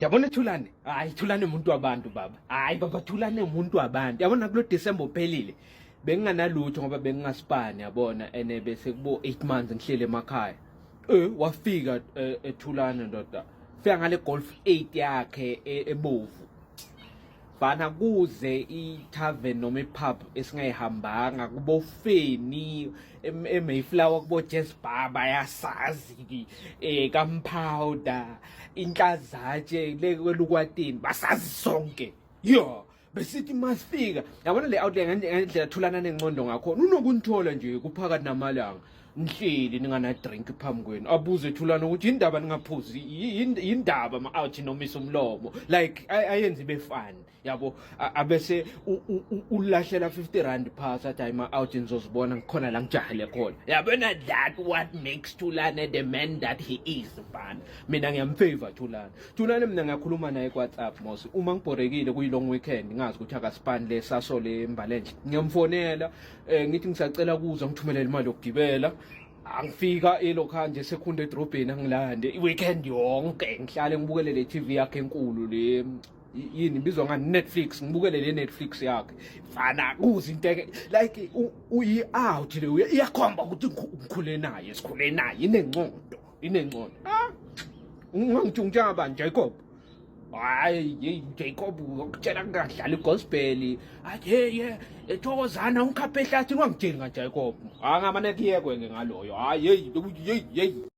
Yabona Thulane, hayi Thulane umuntu wabantu baba. Hayi baba Thulane umuntu wabantu. Yabona kulo December uphelile. Benginganalutho ngoba bengingasipani yabona ene bese kubo 8 months ngihlele emakhaya. Wafika eThulane ndoda. Fika ngale Golf 8 yakhe ebovu. Bana kuze i-tavern noma i-pub esingayihambanga kubofeni eMayflower kubo Jazz Bar bayasazi kaMpowder inhlazatshe le kwelukwatini basazi sonke yo besithi masifika yabona le outlet ngendlela thulana nencondo ngakhona unokunithola nje kuphakathi namalanga nihleli ningana drink phambi kwenu abuze thulana ukuthi indaba ningaphuzi yindaba ma out nomisa umlomo like ayenze ibe fun yabo abese ulahlela 50 rand phasi athi hayi ma out nizozibona ngikhona la ngijahele khona yabona. That what makes Thulane the man that he is mfana. Mina ngiyamfavor Thulane. Thulane mina ngiyakhuluma naye ku WhatsApp mos uma ngibhorekile kuyi long weekend, ngazi ukuthi akasipani le saso le mbalenhle, ngiyamfonela ngithi ngisacela kuza ngithumelele imali yokugibela, angifika elokha nje sekhunda edrobheni, angilande i-weekend yonke, ngihlale ngibukele le TV yakhe enkulu le, yini ibizwa ngani, Netflix, ngibukele le Netflix yakhe fana kuze into like uyi out le iyakhomba ukuthi ngikhule naye, sikhule naye, inengcondo inengcondo. Ah, ungangithi ngitshaba Jacob, hayi hey Jacob ukutshela kungadlala igospel, athi hey yeah ethokozana ungikhaphe ehlathini, wangitsheli nga Jacob, angamane kuyekwe ke ngaloyo, hayi hey hey hey.